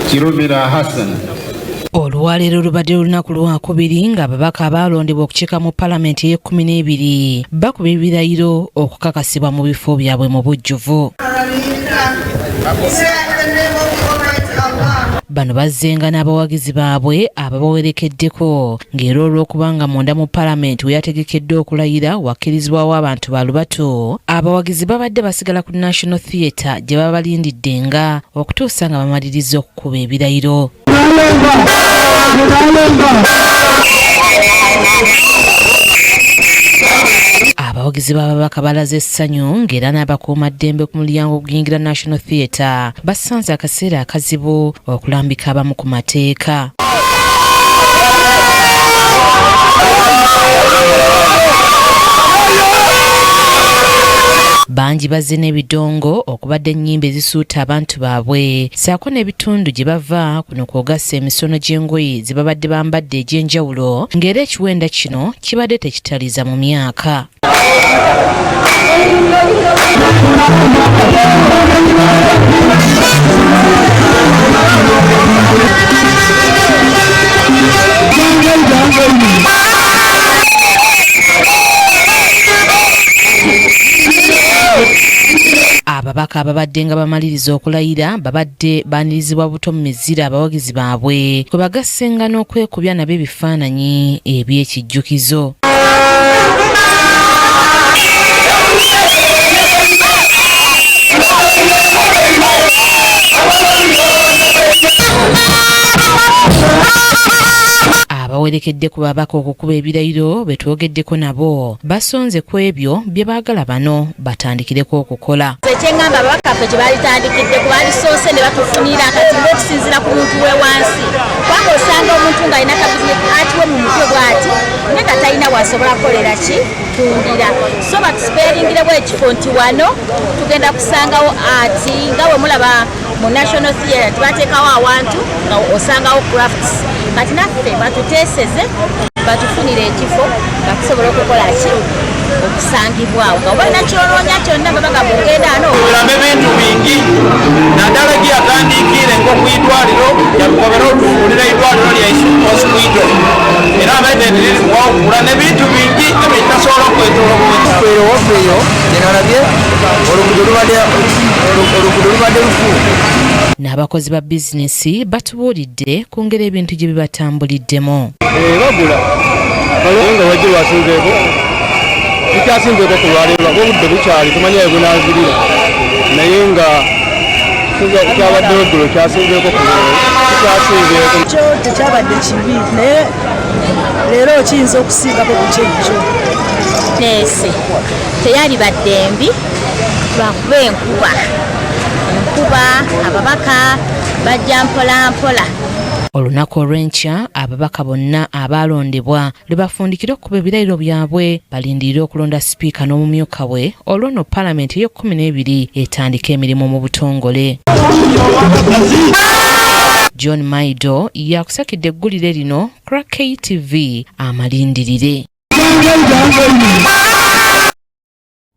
Kirumira Hassan. Olwaleero lubadde lunaku lwakubiri ng'ababaka abaalondebwa okukiika mu palamenti ey'ekkumi n'ebiri bakuba ebirayiro okukakasibwa mu bifo byabwe mu bujjuvu. Bano bazzenga n'abawagizi baabwe ababawerekeddeko ng'era olw'okubanga munda mu palamenti we yategekeddwa okulayira wakkirizibwawo abantu ba lubatu, abawagizi babadde basigala ku National Theatre gye babalindidde nga okutuusa nga bamalirizza okukuba ebirayiro. Abawagizi b'ababaka balaze essanyu ng'era n'abakuumaddembe ku mulyango oguyingira National Theatre basanze akaseera akazibu okulambika abamu ku mateeka. Bangi bazze n'ebidongo okubadde ennyimba ezisuuta abantu baabwe ssaako n'ebitundu gye bava kuno kw'ogassa emisono gy'engoye ze babadde bambadde egy'enjawulo ng'era ekiwenda kino kibadde tekitaliza mu myaka. Ababaka ababadde nga bamaliriza okulayira babadde baanirizibwa buto mu mizira abawagizi baabwe kwe bagassenga n'okwekubya nabo ebifaananyi eby'ekijjukizo. Abawerekedde ku babaka okukuba ebirayiro be twogeddeko nabo basonze ku ebyo bye baagala bano batandikireko okukola. Ekyengamba ababaka ffe kye balitandikidde ku balisoose ne batufunira kati ng'okusinziira ku muntu we wansi, kubanga osanga omuntu ng'alina kabizinesi atiwe mu mutwe bw'ati naye nga talina wasobola kukolera ki kutundira, so batusipeeringirewo ekifo nti wano tugenda kusangawo ati nga bwe mulaba mu National Theatre tibateekawo awantu nga osangawo crafts, kati naffe batuteeseze batufunire ekifo nga tusobola okukola ki okusangibwawo nga oba olina kyonoonya kyonna baba nga bwogenda ano olamu ebintu bingi naddala gyeyatandiikire nk'okwidwaliro yakukobera otufuulira eidwaliro lyaisu hospital era abaidenti liri kuwawukula n'ebintu bingi ebitasobola okwetolobooza. Eyo waffe eyo gyenalabye oluguudo lubadde lufu. N'abakozi ba bizinesi batubuulidde ku ngeri ebintu gye bibatambuliddemu. Bagula naye nga wajje lwasinzeeko tukyasinzeeko ku lwaleero lwakuba obudde bukyali tumanya we bunaazirira naye nga kyabaddewo eggulo kyasinzeeko ku leero kikyasinzeeko. Kyo tekyabadde kibi naye leero kiyinza okusingako ku kyejjo. Neese teyalibadde mbi lwakuba enkuba enkuba ababaka bajja mpola mpola. Olunaku olw'enkya ababaka bonna abaalondebwa lwe bafundikira okukuba ebirayiro byabwe balindirire okulonda sipiika n'omumyuka we olwo nno palamenti ey'ekkumi n'ebiri etandike emirimu mu butongole. John Maido yakusakidde eggulire lino Crack KTV amalindirire.